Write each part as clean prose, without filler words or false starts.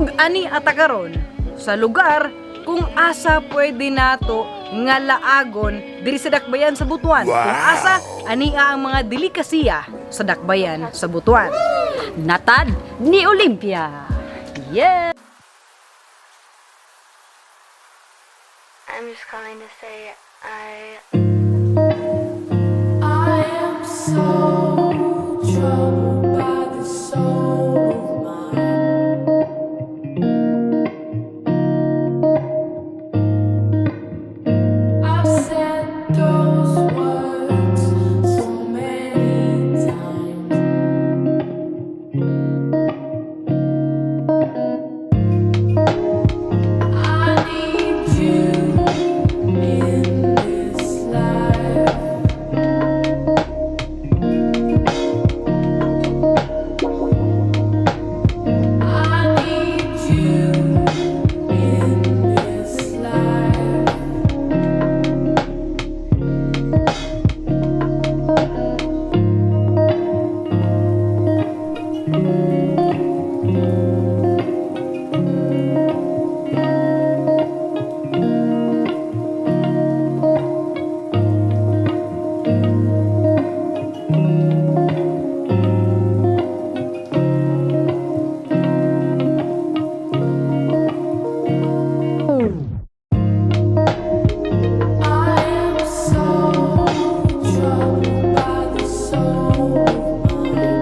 Ug ani ata karon sa lugar kung asa pwede nato nga laagon diri sa Dakbayan sa Butuan. Kung asa ani ang mga delikasiya sa Dakbayan sa Butuan. Natad ni Olympia. Yeah! I'm just calling to say I I am so troubled by this soul of mine. I've said those words so many times. I need you in this life. I need you in this life. I am so troubled by this soul of mine.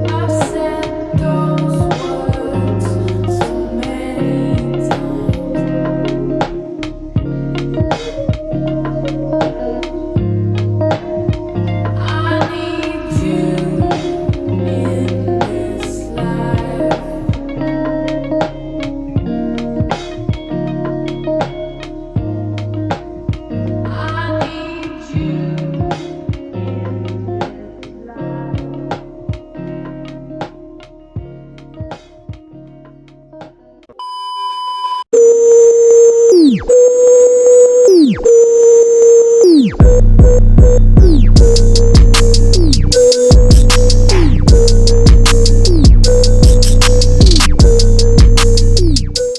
I've said those words so many times. I need you in this life. I need you in this life.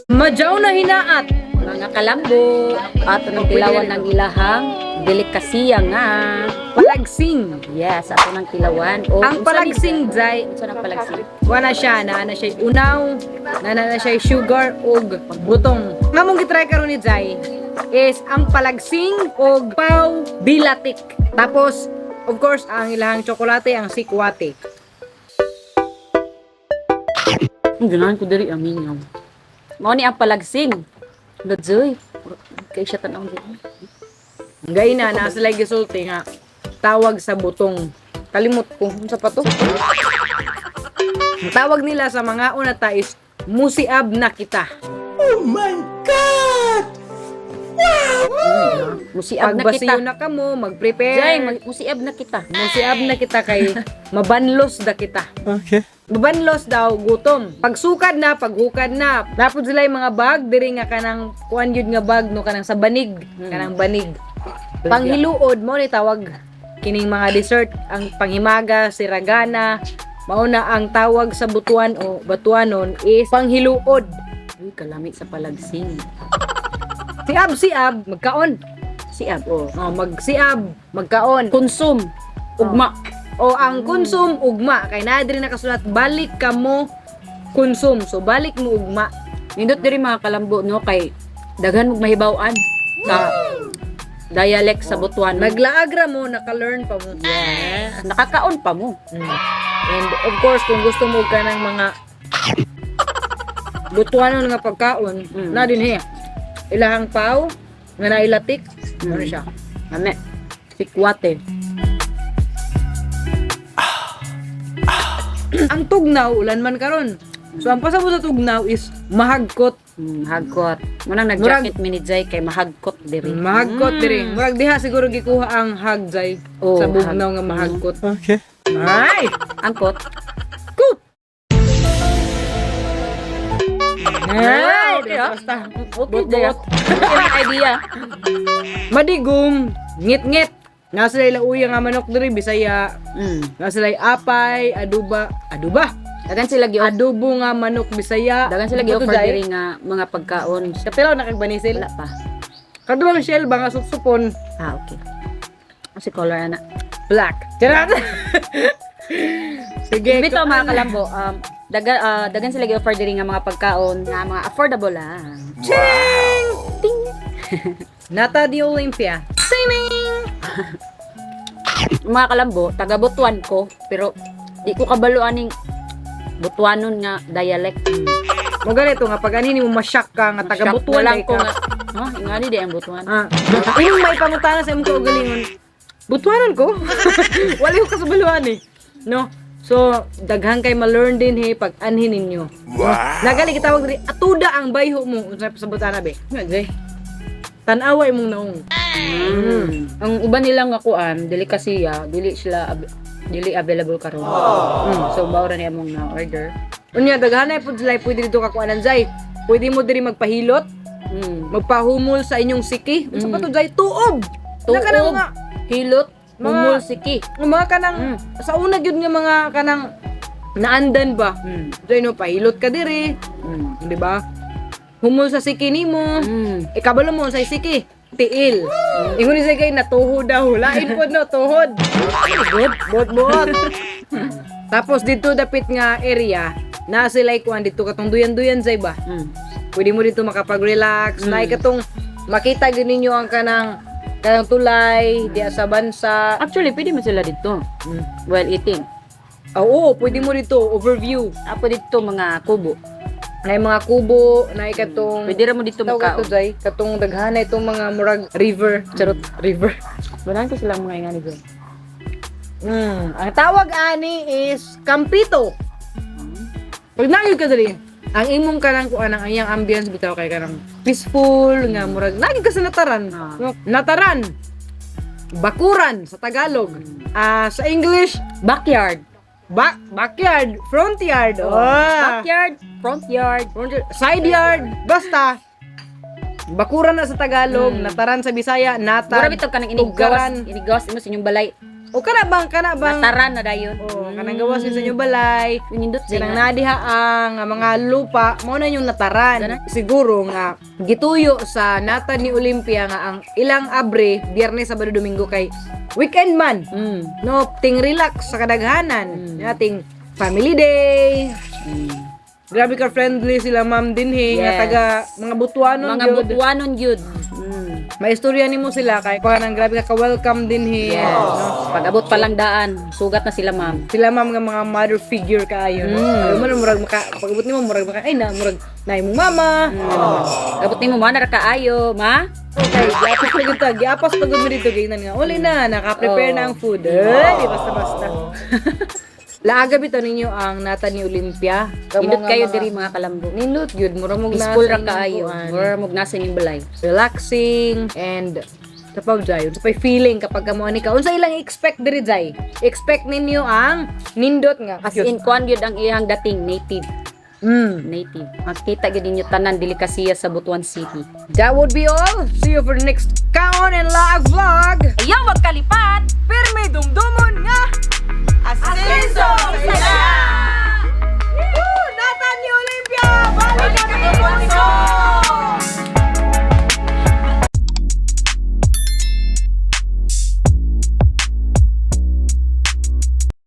Madyaw na hinaat. Mga kalambo, ato ng tilawan ng ilahang delikasiya nga. Palagsing. Yes, ato ng tilawan. O, Ang unsa ni- palagsing jay Unsa ng palagsing? wala siya na na siya unaw, na na siya sugar ug butong. Nga mong gitry karon ni Jai is ang palagsing og pau dilatik. Tapos of course ang ilahang tsokolate ang sikwate. Ang ganahan ko diri ang mingaw. Mao ni ang palagsing. Ladzoy. Kay siya tan-aw diri. Gay na na sila gisulti nga tawag sa butong. Kalimot ko unsa pa to? Ang tawag nila sa mga una ta is musiab na kita. Musiab na kita. Pagbasiyo na kamo, mag-prepare. Jay, musiab na kita. Musiab na kita kay mabanlos da kita. Okay. Mabanlos daw gutom. Pagsukad na, paghukad na. Napod sila yung mga bag diri nga kanang kuan yun nga bag no kanang sa banig, kanang banig. Panghiluod mo ni tawag kining mga dessert ang panghimaga, siragana, mao na ang tawag sa butuan o batuanon is panghiluod. Uy, kalami sa palagsing. Siab siab magkaon. Siab, oh. Oh, magsiab magkaon. Konsum. Ugma. O ang konsum ugma kay naa diri nakasulat balik kamo konsum. So balik mo ugma. Nindot diri mga kalambo no kay daghan mog mahibaw-an sa dialect sa Butuan. Naglaagra mo, naka-learn pa mo. Yes. Nakakaon pa mo. And of course, kung gusto mo ka ng mga butuanon nga pagkaon, na din he. Ilahang pau, nga nailatik, ano siya. Ame. Sikwate. Ang tugnaw, ulan man karon. So ang pasabot sa tugnaw is mahagkot. Hagkot. Munang nag-jacket mi ni Jay kay mahagkot diri. Mahagkot diri. Murag diha siguro gikuha ang hagjay Oh, sa bugnaw nga mahagkot. Okay. Ay! Angkot. Kut! Ay! Okay, ah. Basta. Okay, Bot-bot. Okay, idea. Madigom, ngit-ngit. Naa sila lauya nga manok diri, Bisaya. Naa sila apay, aduba, aduba. Dagan sila gi Adobo nga manok, Bisaya. Dagan sila Ano gi-offer to, Jai? diri nga mga pagkaon. Kapilaw na kag banisil. Wala pa. Kadulang shell ba nga supsupon? Ah, okay. Ang si color ana. Black. Charot! Sige. Bitaw, mga kalambo, dagan sila gi-offer diri nga mga pagkaon nga mga affordable ah. Ching! Ting! Nata di Olympia. Singing! Mga kalambo, taga Butuan ko, pero di ko kabalo aning Butuanon nga dialect. Mo ganito nga pag ani mo ma-shock ka nga taga Shock Butuan na lang ay ko ka. nga. Ha, ingani di ang Butuan. Ah, imong may pangutana sa imong kaugalingon. Butuanon ko. Wala ko kasubaluan eh. No? So, daghan kay ma-learn din he pag anhin ninyo. Wow. Nagali kitawag diri atuda ang bayho mo unsa pa sa butana be. Nga, Jay. Tan-awa imong naong. Ang uban nila nga kuan, dili kasi ya, dili sila dili available karon. So mao ra ni among na order. Unya daghan na pud sila pwede dito ka kuanan, Jay. Pwede mo diri magpahilot, magpahumol sa inyong siki. Unsa pa to, Jay? Tuob. Na kanang Tuob, hilot, humol, siki. Mga kanang sa una gyud nga mga kanang naandan ba. Jay no, pahilot ka diri, di ba? Humol sa siki nimo. Ikabalo mo sa siki, tiil. Ingon ni kay natuhod daw. Lain pod no, tuhod. Good. Buot buot. Tapos dito dapit nga area, na sila kuan dito katong duyan-duyan say ba. Pwede mo dito makapag-relax, mm. Katong makita gyud ninyo ang kanang kanang tulay diya sa bansa. Actually, pwede mo sila dito while eating. Oo, pwede mo dito overview. Apo dito mga kubo. Na mga kubo, na katong Pwede ra mo dito tawag ato, makaon. Jay, katong daghana itong mga murag river, charot, river. Wala ko silang mga ingani doon. Ang tawag ani is Campito. Pag nagyud ka diri, ang imong kanang kuan ang iyang ambience bitaw kay kanang peaceful nga murag nagyud ka sa nataran. Ah. No? Nataran. Bakuran sa Tagalog. Ah, sa English, Backyard. Backyard, front yard. Oh. Ah. Backyard, front yard. Front yard, side yard, basta. Bakuran na sa Tagalog, nataran sa Bisaya, natan. Mura bitaw kanang iniggawas, Tugaran. iniggawas imo sa inyong balay. O kana bang Nataran na dayon. Oh, kanang gawas yun sa inyong balay. Nindot Kanang nadiha ang mga lupa, mao na yung nataran. Siguro nga gituyo sa nata ni Olympia nga ang ilang abre Biyernes, Sabado, Domingo kay weekend man. No, ting relax sa kadaghanan. Ting family day. Grabe ka friendly sila ma'am din he, nga taga mga Butuanon Mga gyud. Butuanon gyud. Maistorya nimo sila kay parang grabe ka ka-welcome din he. Yes. No? Pag-abot pa lang daan, sugat na sila ma'am. Sila ma'am nga mga mother figure kaayo. No? Ayaw man murag maka pag-abot nimo murag maka ay na murag na imong mama. Abot nimo man ra kaayo, ma. Okay, giapas pa gud ta, giapas pa gud mo dito gingnan nga. Uli na, naka-prepare na ang food. Ay, di basta basta. Laaga bitaw ninyo ang nata ni Olympia. Kamo Nindot nga kayo diri, mga kalambo. Nindot gyud, mura mog Peaceful ra nasa inyong kaayo. kuan. Mura mog nasa inyong balay. Relaxing and sa pa jay, unsa pay feeling kapag kamo ani ka? Unsa ilang expect diri, jay? Expect ninyo ang nindot nga. As in kuan gyud ang iyang dating native. Native. Makita gyud ninyo tanan delikasiya sa Butuan City. That would be all. See you for the next Kaon and Laag vlog. Ayaw magkalipat. Pero may dumdumon nga.